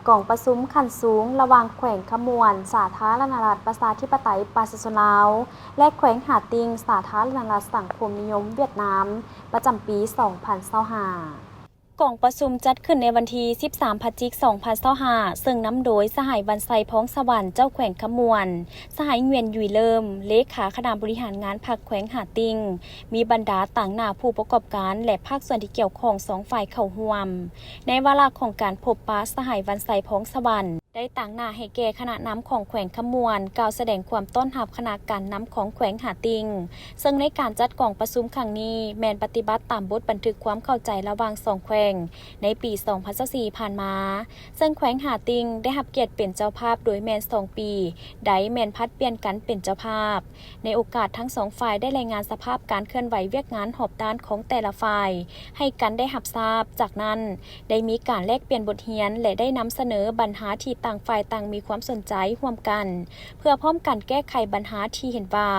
ກອງປະຊຸມຂັ້ນສູງລະຫວ່າງແຂວງຄຳມ່ວນ ສາທາລະນະລັດປະຊາທິປະໄຕປະຊາຊົນລາວ ແລະ ແຂວງຫາຕິ່ງ ສາທາລະນະລັດສັງຄົມນິຍົມຫວຽດນາມ ປະຈຳປີສອງພັນຊາວຫ້າ. ກອງປະຊຸມຈັດຂຶ້ນໃນວັນທີສິບສາມ ພະຈິກ ສອງພັນຊາວຫ້າ ເຊິ່ງນຳໂດຍສະຫາຍ ວັນໄຊ ພອງສະຫວັນ ເຈົ້າແຂວງຄຳມ່ວນ, ສະຫາຍ ຫງວຽນ ຢຸຍເລີມ ເລຂາຄະນະບໍລິຫານງານພັກແຂວງຫາຕິ່ງ, ມີບັນດາຕາງໜ້າຜູ້ປະກອບການ ແລະ ພາກສ່ວນທີ່ກ່ຽວຂ້ອງສອງຝ່າຍເຂົ້າຮ່ວມ. ໃນວາລະຂອງການພົບປະ, ສະຫາຍ ວັນໄຊ ພອງສະຫວັນ ໄດ້ຕາງໜ້າໃຫ້ແກ່ຄະນະນຳຂອງແຂວງຄຳມ່ວນ ກ່າວສະແດງຄວາມຕ້ອນຮັບຄະນະການນຳຂອງແຂວງຫາຕິ່ງ, ເຊິ່ງໃນການຈັດກອງປະຊຸມຄັ້ງນີ້ ແມ່ນປະຕິບັດຕາມບົດບັນທຶກຄວາມເຂົ້າໃຈລະຫວ່າງສອງແຂວງໃນປີສອງພັນຊາວສີ່ຜ່ານມາ, ເຊິ່ງແຂວງຫາຕິ່ງໄດ້ຮັບກຽດເປັນເຈົ້າພາບ ໂດຍແມ່ນສອງປີໃດແມ່ນຜັດປ່ຽນກັນເປັນເຈົ້າພາບ. ໃນໂອກາດທັງສອງຝ່າຍໄດ້ລາຍງານສະພາບການເຄື່ອນໄຫວວຽກງານຮອບດ້ານຂອງແຕ່ລະຝ່າຍໃຫ້ກັນໄດ້ຮັບຊາບ, ຈາກນັ້ນໄດ້ມີການແລກປ່ຽນບົດຮຽນ ແລະ ໄດ້ນຳສະເໜີບັນຫາທີ່ຕ່າງຝ່າຍຕ່າງມີຄວາມສົນໃຈຮ່ວມກັນ ເພື່ອພ້ອມກັນແກ້ໄຂບັນຫາທີ່ເຫັນວ່າ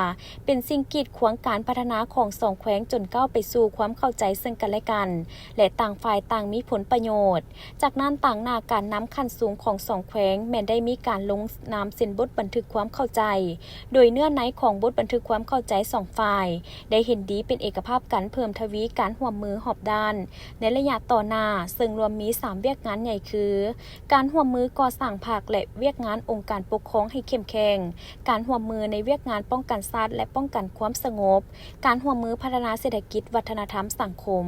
ເປັນສິ່ງກີດຂວາງການພັດທະນາຂອງສອງແຂວງຈົນກ້າວໄປສູ່ຄວາມເຂົ້າໃຈເຊິ່ງກັນແລະກັນ ແລະ ຕ່າງຝ່າຍຕ່າງມີຜົນປະໂຫຍດ. ຈາກນັ້ນ, ຕາງໜ້າການນຳຂັ້ນສູງຂອງສອງແຂວງແມ່ນໄດ້ມີການລົງນາມເຊັນບົດບັນທຶກຄວາມເຂົ້າໃຈ, ໂດຍເນື້ອໃນຂອງບົດບັນທຶກຄວາມເຂົ້າໃຈສອງຝ່າຍໄດ້ເຫັນດີເປັນເອກະພາບກັນເພີ່ມທະວີການຮ່ວມມືຮອບດ້ານໃນໄລຍະຕໍ່ໜ້າ, ເຊິ່ງລວມມີສາມວຽກງານໃຫຍ່ຄື ການຮ່ວມມືກໍ່ສ້າງພັກ ແລະ ວຽກງານອົງການປົກຄອງໃຫ້ເຂັ້ມແຂງ, ການຮ່ວມມືໃນວຽກງານປ້ອງກັນຊາດ ແລະ ປ້ອງກັນຄວາມສະຫງົບ, ການຮ່ວມມືພັດທະນາເສດຖະກິດ, ວັດທະນະທຳ, ສັງຄົມ.